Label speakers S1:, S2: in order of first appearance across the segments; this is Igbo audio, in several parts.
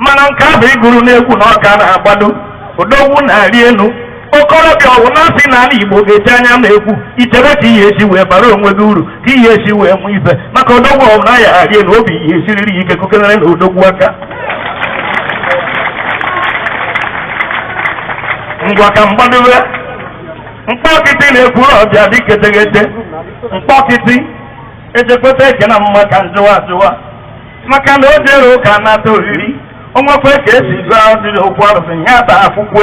S1: Mana nke ahụ ịgụrụ n'egwu na ọka na-agbado odogwu na-arị elu okorobịa ọwụ na-asị na ala Igbo ga-eji anya m egwu ichebe ka ihe esi wee bara onwe gị uru, ka ihe esi wee nwee ife maka odogwu ọwụ na ya arị elu obi ihe esiriri ike kokenere na odogwu aka. Ngwa ka mgbadobe mkpọkịtị na-ekwuru ọbịa dị keteghete mkpọkịtị ejekweta eke na mma ka njụwa ajụwa maka na o jere ụka nata oriri onwekwe ka esi gụọ ajụjụ okwu arụsị ya ta akwụkwọ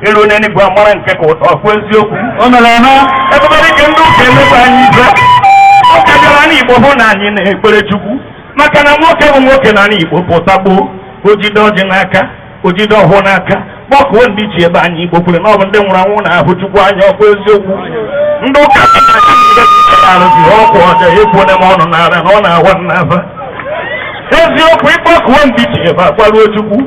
S1: elu n'eluigwe amara nke ka ụtọ ọkwa eziokwu.
S2: O mere ha.
S1: Ebubere ike ndị ụka emekwa anyị ife ụka bịara n'Igbo hụ na anyị na-ekpere Chukwu maka na nwoke bụ nwoke n'ala Igbo pụta gboo ojide ọjị n'aka ojide ọhụụ n'aka kpọkuo ndị iche ebe anyị Igbo kwere na ọ bụ ndị nwụrụ anwụ na-ahụ Chukwu anya ọkwa eziokwu. Ndị ụka arụzi ọkwa ọjọọ ekwuone m ọnụ n'ara na ọ na-awa n'afa eziokwu. Ịkpọkuo ndị iche ebe akwaruo Chukwu.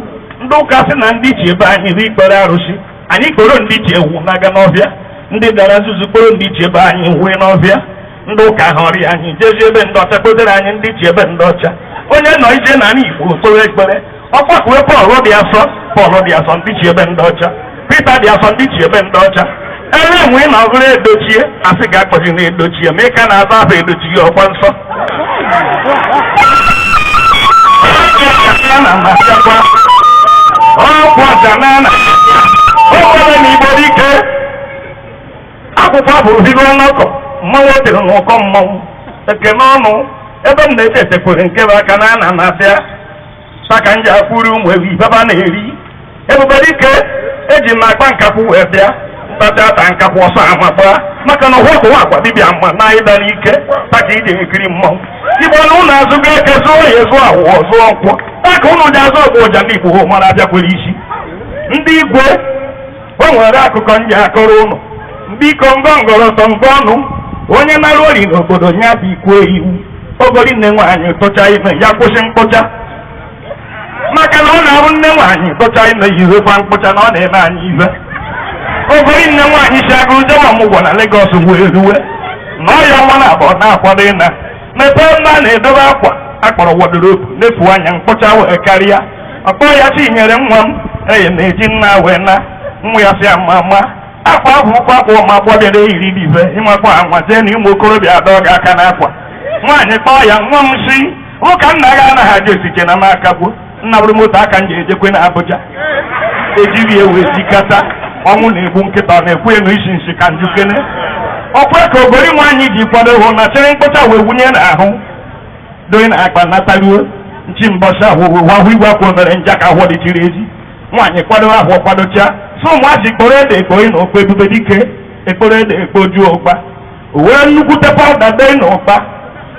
S1: Ndị ụka sị na ndị iche ebe anyị bụ ikpere arụsị anyị kporo ndị iche ewu n'aga n'ọhịa ndị dara nzuzu kporo ndị iche ebe anyị wee n'ọhịa. Ndị ụka họrọ anyị jezie ebe ndị ọcha kpotere anyị ndị iche ebe ndị ọcha. Onye nọ ije n'ala Igbo kpere ekpere ọkpọkuwe Pọl dị asọ Pọl dị asọ ndị iche ebe ndị ọcha Pita dị asọ ndị iche ebe ndị ọcha ele enwe na ọbụrụ edochie asị ga-akpọzi na edochie ma ị ka na-aza afọ edochie ọkwa nsọ. Ọkwa ọjanana o nwere na Igbo dike akwụkwọ bụrụ bigo nnọkọ mmanwụ tere n'ụkọ mmanwụ ekene ọnụ ebe m na-eche echekwere nke bụ aka na ana na-abịa saka nji akwụrụ ụmụ ewu ibaba na-eri. Ebube dike eji m akpa nkakwụ wee bịa ntacha ata nkakwụ ọsọ ama gbaa maka na ọhụ ọkụwa agwa dibịa mma na ịda n'ike taka ije ekiri mmanwụ Igbo na ụnụ azụgo eke zụọ ya zụọ awụọ zụọ nkwọ taka ụnụ ji azụ ọgbụ ụja ndị Igbo hụ mara abịakwere isi. Ndị igwe o nwere akụkọ nji akọrọ ụnụ biko ngọngọrọtọ ngọ ọnụ onye nara ori n'obodo ya bụ ikwu iwu ogori nne nwaanyị tụcha ime ya kwụsị mkpụcha maka na ọ na-abụ nne nwaanyị tụcha ime ya iwekwa mkpụcha na ọ na-eme anyị ife. Ogori nne nwaanyị si agụrụ jewa ọmụgwọ na Legọs wee ruwe na ọya nwa na abụọ na-akwado ịna mepee mma na-edobe akwa akpọrọ wọdrobu nefu anya mkpụcha wee karịa ọkpọ ya chinyere nwa m eye na-eji nna wee na nwa ya si ama ama akwa ahụ ụkwụ akwa ma gbọbịara eyiri n'ife ịnwakwa anwa jee na ụmụ okorobịa adọ gị aka n'akwa. Nwaanyị kpọọ ya nwa m si ụka nna gị anaghị aja esiche na m aka gbuo nna bụrụ moto aka m ji ejekwe na Abuja ejiri ewe jikata ọnwụ na-egbu nkịta na-ekwu enu isi nsi ka njukene ọkwa ka ogori nwaanyị ji kwado hụ na chịrị mkpụcha wee wunye n'ahụ doye na akpa nataruo nchi mbọchị ahụ ahụ igwe akwa mere nja ka ahụ dịchiri ezi. Nwaanyị kwado ahụ kwadocha so ụmụazị kpọrọ ede ekpori na ụkpa ebube dike ekporo ede ekpojuo ụkpa wee nnukwute pawuda dee na ụkpa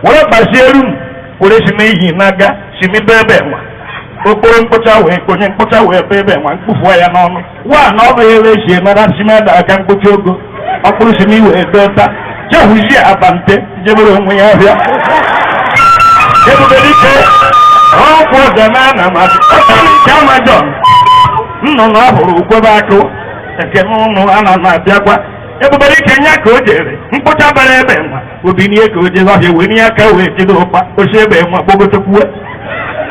S1: were gbazie rum were si n'ihi n'aga si mibe ebe nwa okporo mkpụcha wee konye mkpụcha wee be ebe nwa mkpufuo ya n'ọnụ wa na ọ bụ ere esi emara simeda aka mkpuchi ogo ọkpụrụ simi wee dota jehuzie abante jebere onwe ya ahịa. Ebube dike ọkwụ ọjanana ma ọtọrịcha amajọn nnụnụ ọhụrụ ukwebe akụ ekene ụnụ ana na-abịakwa. Ebube dike nya ka o jere mkpụcha bara ebe nwa obinie ka o jebe ọhịa wee nye aka wee jide ụkpa osi ebe nwa gbogotokwuwe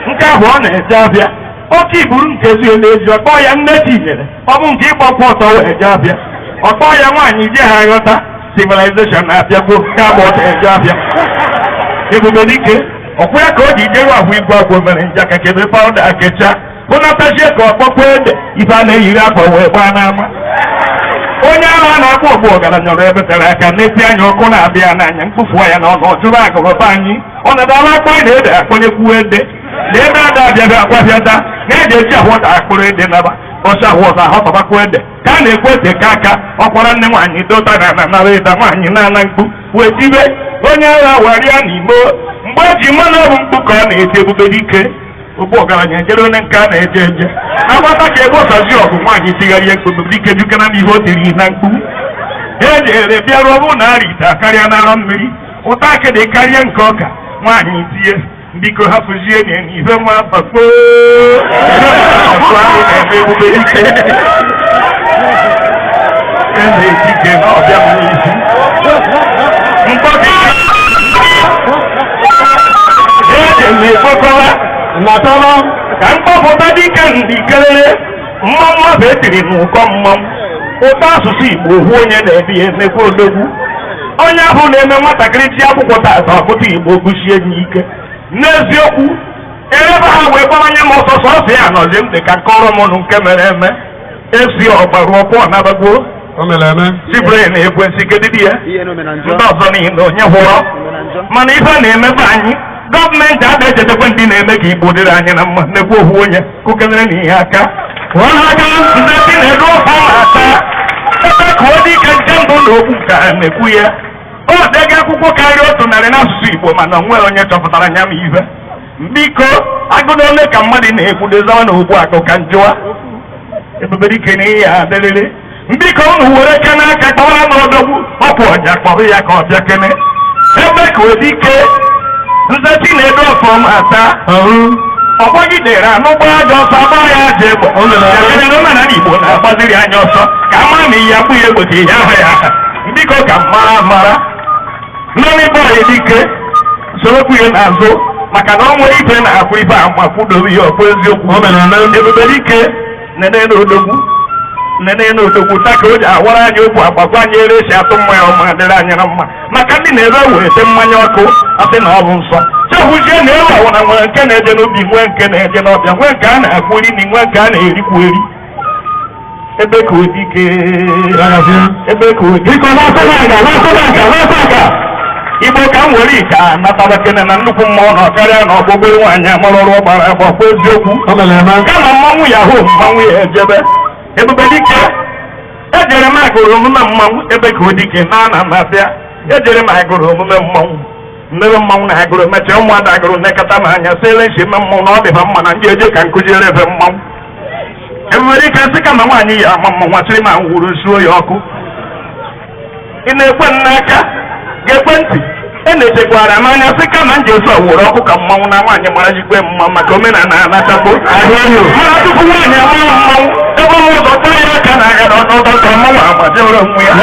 S1: nke ahụ ọ na-eje abịa oke iburu nke ezi ezi ọkpọ ya nne tinyere ọ bụ nke ịgbakwa ọtọ wee je abịa ọkpọ ya nwaanyị je ha ghọta civilization na-abịakwuo nke agba ọtọ eje abịa. Ebube dike ọkwụ ya ka o ji jeru ahụ igwe agwọ mere nja ka kebe pawuda kecha hụnatazie ka ọkpọkwa ede ife a na-eyiri akwa wee gbaa n'ama. Onye ahụ a na-akpọ ọgbụ ọgaranya ọrụ ebe tere aka na-eti anya ọkụ na-abịa n'anya mkpufu ya na ọnụ ọjụrụ akụrụba anyị ọ na-adala akpa na ede akpọnyekwu ede na ebe ada abịabịa akwabịada na-eji eji ahụ ọda akpụrụ ede naba ọsọ ahụ ọzọ ahọtọbakwa ede ka a na-ekwu ede ka aka ọkwara nne nwaanyị dota na ana nara ịda nwaanyị na-ana mkpu wee tibe onye agha warịa n'igbo mgbe e ji mmanụ ọrụ mkpu ka ọ na-eti ebube dike ogbu ọgaranya ejere onye nke a na-eje eje agbata ka ebe ọsazi ọgụ nwaanyị tigharịa mkpu dike jukana n'ihe o tiri na mkpu ejere bịaruo ọ bụrụ na ara ite akarịa n'arọ mmiri ụta akịdị karịa nke ọka nwaanyị tie biko hapụzie na ife nwa bakpo ahụ na-eme ebube dike eze etike na ọbịa m n'isi mkpọkịta eji m ekpokọla
S2: Natara.
S1: Ka mkpọpụta dike ndị kelele mmanwụ ahụ etiri n'ụkọ mmanwụ ụtọ asụsụ Igbo hụ onye na-ede ya emekwa odogwu onye ahụ na-eme nwatakịrị ji akwụkwọ taata ọkụta Igbo gụsie ya ike n'eziokwu erebe ha wee gbawanye m ọsọ sọsọ ya nọzi m dị ka nkọrọ m nụ nke mere eme esi ọgbara ọpụ nabagbuo.
S2: O mere eme.
S1: Sibre na ekwensị kedidi ya ndị ọzọ niile onye hụrọ mana ife na-emepe anyị gọọmenti ada echetakwa ndị na-eme ka Igbo dịrị anyị na mma nekwu ohu onye kụkenere na ihe aka ndị si na-eru ofe na-ata ebe ka ọ dị ike nche ndụ na okwu nke a na-ekwu ya o dega akwụkwọ karịa 100 n'asụsụ Igbo mana onwere onye chọpụtara nya ma ife biko agụna ole ka mmadụ na-ekwudozawa na ogbu akụ ka njụwa ebubere ike na ihe adịrịrị biko unu were aka n'aka kpọrọ m odogwu ọkwụ ọja kpọrọ ya ka ọ bịa kene ebe ka odike nzachi na-edo ọfọm ata ọgbagidere anụ gbaa aja ọsọ agba ya aja egbe yakere na omenala Igbo na-agbaziri anya ọsọ ka ama na ihe akpụ ya egbe ka ihe ahụ ya aha biko ka mara mara naanị bọọlụ dike sorokwu ya n'azụ maka na ọ nwere ife na-akwụ ife ama kwudobe ya ọkpụ eziokwu ebubere ike nene na odogwu nene na odogwu ta ka o ji awara anyị okwu agbakwa anyị ere esi atụ mmanya ọma dịrị anyị na mma maka ndị na-ere wete mmanya ọkụ asị na ọ bụ nsọ chekwuzie na ewe ọwụna nwere nke na-eje n'ubi nwee nke na-eje n'ọbịa nwee nke a na-akwụ eri na nwee nke a na-erikwu eri ebe ka odike ebe ka odike Igbo ka m were ike a natara kene na nnukwu mmanwụ na ọkarịa na ọgbọgbọ nwaanyị amara ọrụ ọgbara agba kwa eziokwu kama mmanwụ yahoo mmanwụ ya ejebe ebube dike ejere m agụrụ omume mmanwụ ebe ka odike na ana m abịa ejere m agụrụ omume mmanwụ mmebe mmanwụ na agụrụ mechaa ụmụada agụrụ nekọta m anya sị ele nsi eme mmanwụ na ọ dịba mma na ndị eje ka nkụziere ebe mmanwụ ebube dike sị kama nwaanyị ya ama mmanwụ asịrị ma nwuru nsuo ya ọkụ ị na-ekwe m n'aka ga-ekwe ntị e na-echekwara m anya sị kama m ji eso wụrụ ọkụ ka mmanwụ na nwaanyị mara jikwe mma maka omenala anachapụ mana tupu nwaanyị ama mmanwụ ebe m ụzọ kpọrọ ya aka na aga n'ọdọ ka mmanwụ agbajere onwe ya.